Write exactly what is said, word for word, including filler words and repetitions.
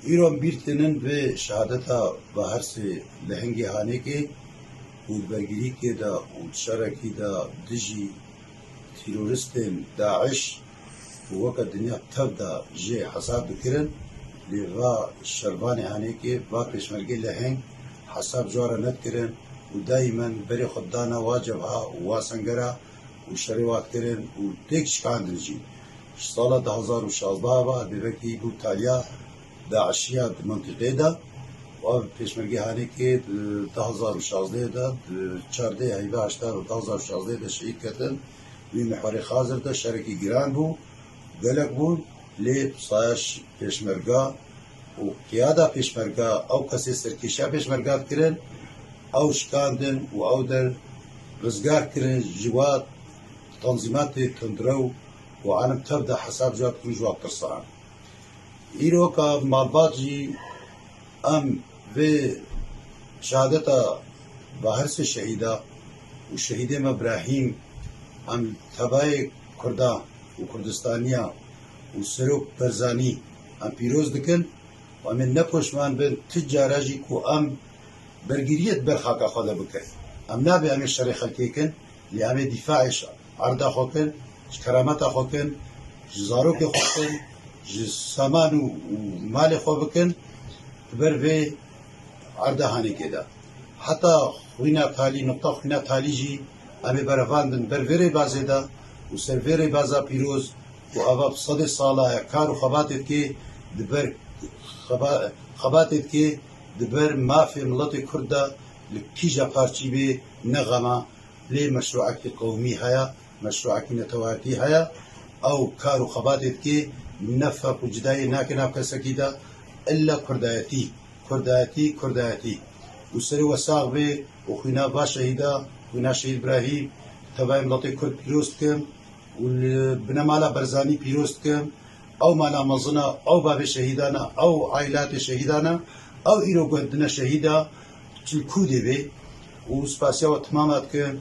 Îro em bîr tînin vê şehadeta Bahersê Lehengê Hanêkê û di bergirîkê de û di şerekî de dijî teroristên DAIŞ û weke dinya tev de jê hesab dikirin, lê va şervanê Hanêkê, va pêşmergê Leheng hesab ji wan re nedikirin û daîmen berê xwe dana wa cebha û wa sengera û şerê wa dikirin û têk şikandin jî. Ji sala du hezar û şazdeh ve dêvekî bû taliya DAIŞiya di mintîqê de û ev pêşmergê Hanêkê di du hezar û şazdeh de, di çardeh heyva heşta du hezar û şazdeh de şehîd ketin. Wî mihwerê Xazir de şerekî giran bû, gelek bûn, lê saya ş-, pêşmerga û qiyada pêşmerga, ew kesê serkêşiya pêşmerga dikirin, ew şikandin û ew der rizgar kirin ji wa tanzîmatê tundrew û alim tev de hesab ji wa dikirin ji wa tirsan. Îro ka malbat jî em vê şehadeta Bahersê şehîda û şehîdê me Brahîm, em tebayê Kurda û Kurdistaniya û Serok Barzanî em pîroz dikin û em ê ne poşman bin ti cara jî ku em bergiriyê di ber xaka xwe de bikin. Em nabê em ê şerê xelkê kin, lê em ê dîfaê ji erda xwe kin, ji kerameta xwe kin, ji zarokê xwe kin, ji saman û, û malê xwe bikin, di ber vê erda Hanêkê de. Heta xwîna talî, nuqta xwîna talî jî em ê berevandin ber vê rêbazê de û ser vê rêbaza pîroz ku eva bi sedê sala ye kar û xebatê dike, di ber xeba-, xebatê dike, di ber mafê miletê Kurd de li kîja parçî bê ne xema, lê meşrûekî qewmî heye, meşrûekî netewayetî heye, ew kar û xebatê dike, ne ferq û cidayî nake nav kesekî de, illa Kurdayetî, Kurdayetî, Kurdayetî. Û serê we sax bê û xwîna va şehîda, xwîna şehîd Brahîm, tevayê miletê Kurd pîroz dikim û li binemala Barzanî pîroz dikim. Ew mala mezin e, ew bavê şehîdan e, ew ailatê şehîdan e, ew îro guhindine şehîda, çilkûdê bê û spasiya we timama dikim.